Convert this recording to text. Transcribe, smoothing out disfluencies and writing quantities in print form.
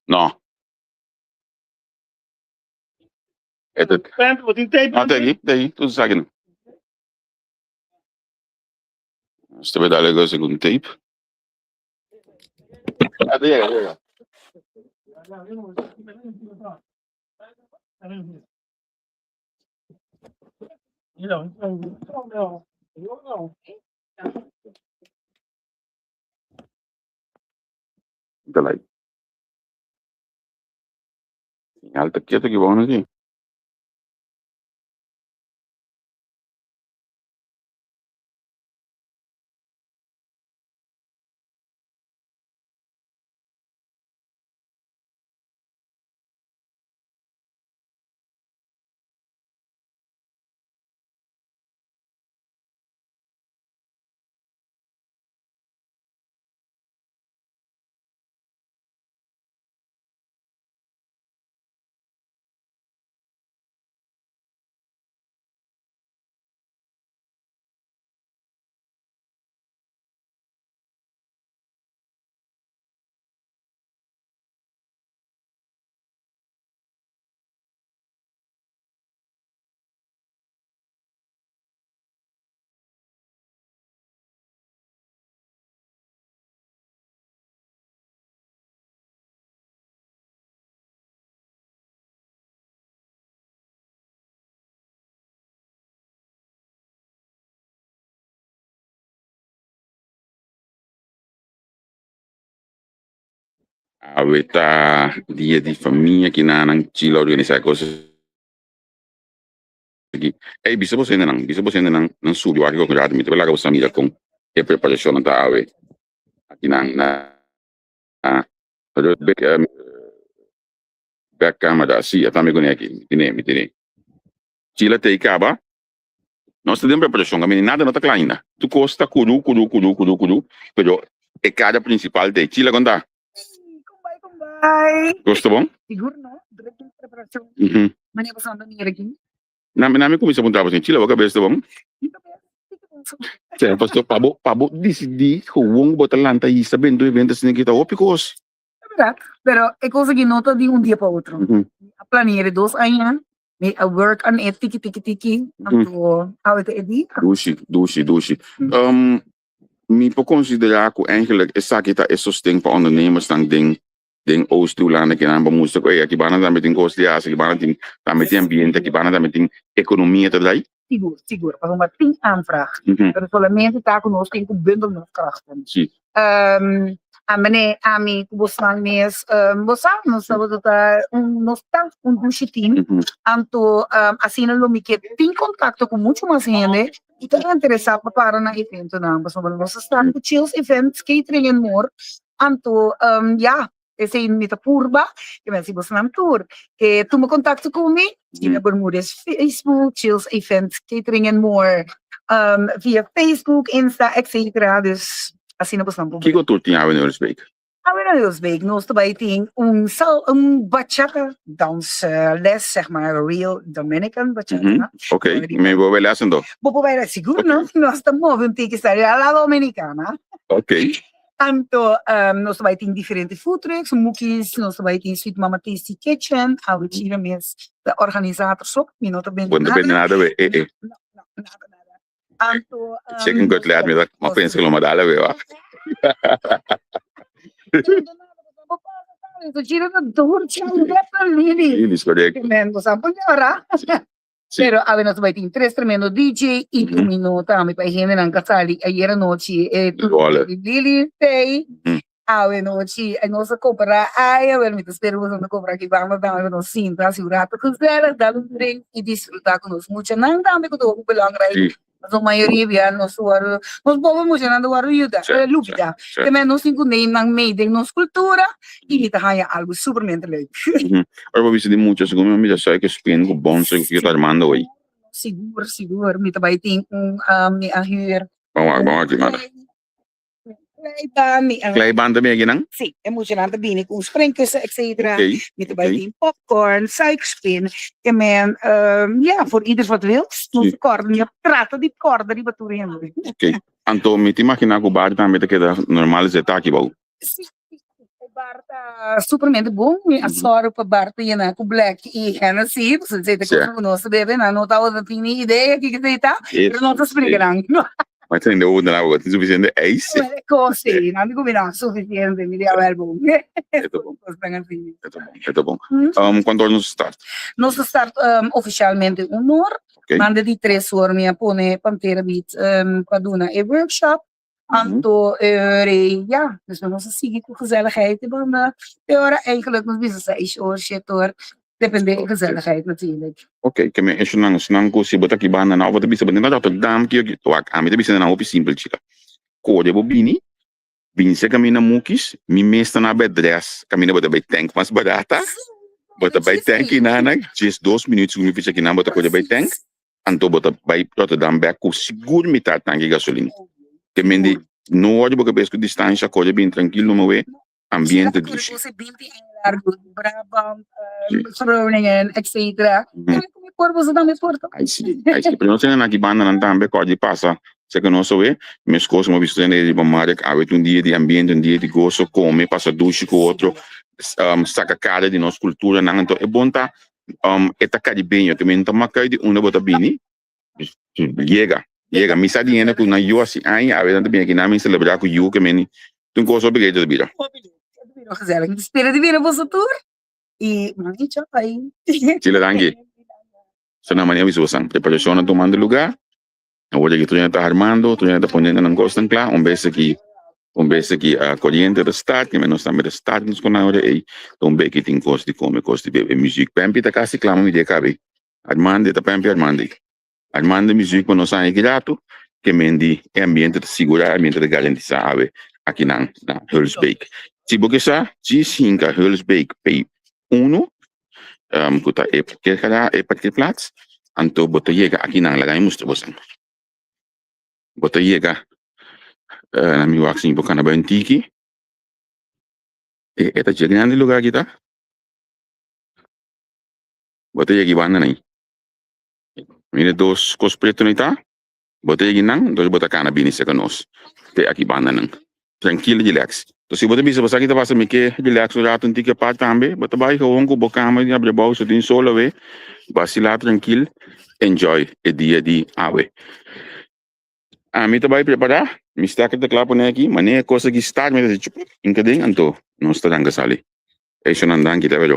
No. E ta. Bo tin tape? No, te aki, te aki. Tur esaki no. Nos ta bay dale gosi cu tape. Ah, ta yega, ta yega. Ta like. Señal ta keto aki bou aki. Awe ta dia di famia kinanan Chilo a organisa e kos aki. Ey bisa bo hendenan, bisa bo hendenan nan subi wak un rato mi ta laga bo sa mira kon e preparashonnan ta awe akinan na back camera. Si, a tambe kuné aki, mi tene, mi tene. Chila tei kaba. Nos ta den preparashon, kaminda nada no ta kla ainda. Tur kos ta kudu, kudu, kudu, kudu, kudu, pero e kada prinsipal ta e chila kon ta. Kon bai, kon bai. Kos ta bon? Sigur no, druk den preparashon. Manera boso anda mira aki. Na mi, na mi kuminsá puntra bo asin, chila bo kabes ta bon? Mi kabes si ta bon. Sera pasobra pa bo, pa bo disidí gewoon ku bo ta lanta hisa bento evento asina aki ta hopi kos. Ta bèrdat, pero e kos aki no ta di un dia pa otro. Mi a plane'é dos aña. Mi a work on it tiki tiki tiki anto awe ta e dia. Dushi, dushi, dushi. Um, mi por considera cu eigenlijk esaki ta e sosten pa ondernemersnan den den Oost Hulanda ki nan pa mustra cu ey aki banda tambe tin cos di haci, aki banda tin tambe tin ambiente, aki banda tambe tin economia ta drai. Sigur, sigur, pasobra tin aanvraag, pero solamente ta cu nos tin cu bundel nos krachten. Si. Um, a mene, ami ku bosnan mes, um, bo sa, nos tabata ta un, nos ta un dushi team, anto um, asina lo mi ke tin kontakto ku muchu mas hende ku ta interesá pa para na eventonan, pasobra nos a start ku Chills Events, Catering and More, anto um, ya, Esei mi ta purba, ke men si bosnan tur ke tuma kontakto ku mi, Gina Bermudez Facebook, Chills Events Catering and More, um, via Facebook, Insta, etc. Dus asina bosnan por. Kiko tur tin awe na Hulsbeek? Awe na Hulsbeek nos ta bai tin un sal, un bachata dans les, zeg maar, real Dominican bachata. Mm -hmm. Ok, mi bo bai les anto? Bo por bai les, sigur no? Nos ta move un tiki sali a la Dominicana. Ok. Anto nos ta bai tin diferente food trucks, mukis, nos ta bai tin Sweet Mama Tasty Kitchen, awe Chira mes ta organisator so, mi no ta bende nada. Bo no ta bende nada we, eh eh. No, no, nada, nada. Anto. Chicken cutlet mi ta a pensa ku lo manda ala we wak. Chira ta dor changeta lili. Lili, korekto. Men bo sa por yora. Sí. Pero awe nos bai tin tres tremendo DJ y mm -hmm. mi no tambe pa e hendenan ka sali ayer anochi e tu Lili Tei. Mm. Awe nochi e nos a compra ay a ver mi ta spera boso ta compra aki banda tambe pa nos sinta hasi un rato gezellig dal un drink y disfruta cu nos muchanan tambe cu ta hopi belangrijk. Sí. Pasobra mayoria bia nos wòrdu, nos pober muchanan ta wòrdu yuda, lubida. Te men nos tin ku neem nan mee den nos kultura i mi ta haña algu supermente leuk. Ora bo bisa di mucha, segun mi a mira suiker spin ku bon suiker ku ta armando hoy. Sigur, sigur. Mi ta bai tin un, mi a hür. Ban wak, ban wak ki manda. Kleiban, mi a. Kleiban ta bini akinan? Si, e muchanan ta bini ku un springkussen et cetera. Oké, Mi ta bai oké. tin popcorn, suikerspin. Ke men, ja, voor ieder wat wils. Nos Si. kòrda, mi a trata di kòrda riba tur hende. Oké. Anto mi ta imaginá ku bar tambe ta keda normal zeta aki bou. Si, si. Ta supermente bon. Mi a sòru pa bar ta yena ku Black i Hennessy. Pasobra esei ta kos ku nos ta bebe. Nan no tabata tin ni idea kiko esei ta, pero nos ta splika nan. Ma ta hende obo nan tin sufisiente ijs. Kos si, nan di ku mi nan sufisiente, mi di awel bon. E ta bon. Kosnan asina. E ta bon, e ta bon. Kuantu ora nos ta start? Nos ta start ofishalmente un or. Manda di tres or mi a pone Pantera Beat pa duna e workshop. Anto e rei, ja, dus nos a sigui ku gezelligheid e banda. E ora eigenlijk nos bisa seis or, shete or, depende e gezelligheid natuurlijk. Ok, ke men esnan esnan ku si bo ta aki banda nan of bo ta bisa bo tin na Rotterdam ki ki wak ami ta bisa nan hopi simpel chika. Kore bo bini, bini serka mi na Mukis, mi mes ta na bedres kaminda bo ta bai tank mas barata, bo ta bai tank kinan djes dos minuut segun mi ficha kinan bo ta kore bai tank. Anto bo ta bai Rotterdam bek ku sigur mitad tanki gasolin. Te men di no wòrdu bo kabes ku distansha kore bin trankil no mowe ambiente dushi. Ai si, ai si. Pero nos tene nan aki bandanan tambe ku a di pasa serka nos awe. Meskos mo bisto tene riba Marek awe ta un dia di ambiente, un dia di goso, kome, pasa dushi ku otro, saka kara di nos kulturanan. Anto e bon ta E ta karibeño, ke men ta makay di unda bo ta bini, yega, yega. Mi sa di hende ku nan yu hasi aña, awe nan ta bini aki nan mi selebrá ku yu ke men tin kos hopi great ta bira. Hopi leuk, ta bira gezellig. Mi ta spera di bira boso tur i mami chai. Chile danki. So nan manera mi bisa bosan, preparashonnan tumando lugá. Awor aki tur hende ta armando, tur hende ta poniendo nan kosnan kla. Un bes aki, un bes aki koriente ta start, kimen nos tambe ta start nos kon ora ei. Ta un beki tin kos di kome, kos di bebe, muzik. Pempi ta kasi kla, mi di kabi. Armando ta pempi armando. Armando muzik pa nos haña ki ratu, kimen di e ambiente ta sigurá, e ambiente ta garantisá awe akinan na Hulsbeek. Si bo ke sa, djis hinka Hulsbeek P unu ku ta e parkeergarage, e parkeerplaats, anto bo ta yega akinan, laga mi mustra boso. Bo ta yega, na mi wak si bo kana bai un tiki, e ta dje grandi lugar aki ta, bo ta yega e banda nan. Mira dos kos preto nan ta, Bo ta yegi nan, entonces bo ta cana bini cerca nos te aki banda nan. Tranquilo, relax. Entonces si bo ta bisa bo sa ki ta pasa mi ke relax un rato un tiki apart tambe, bo ta bay gewoon cu bo cama di abri abao so tin sol awe, basila tranquil, enjoy e dia di awe. Ami ta bay prepara, mi stekker ta cla pone aki, manera e cos aki start mi ta haci chupup, hinca den anto nos ta ranca sali. Ey shonnan danki ta wero.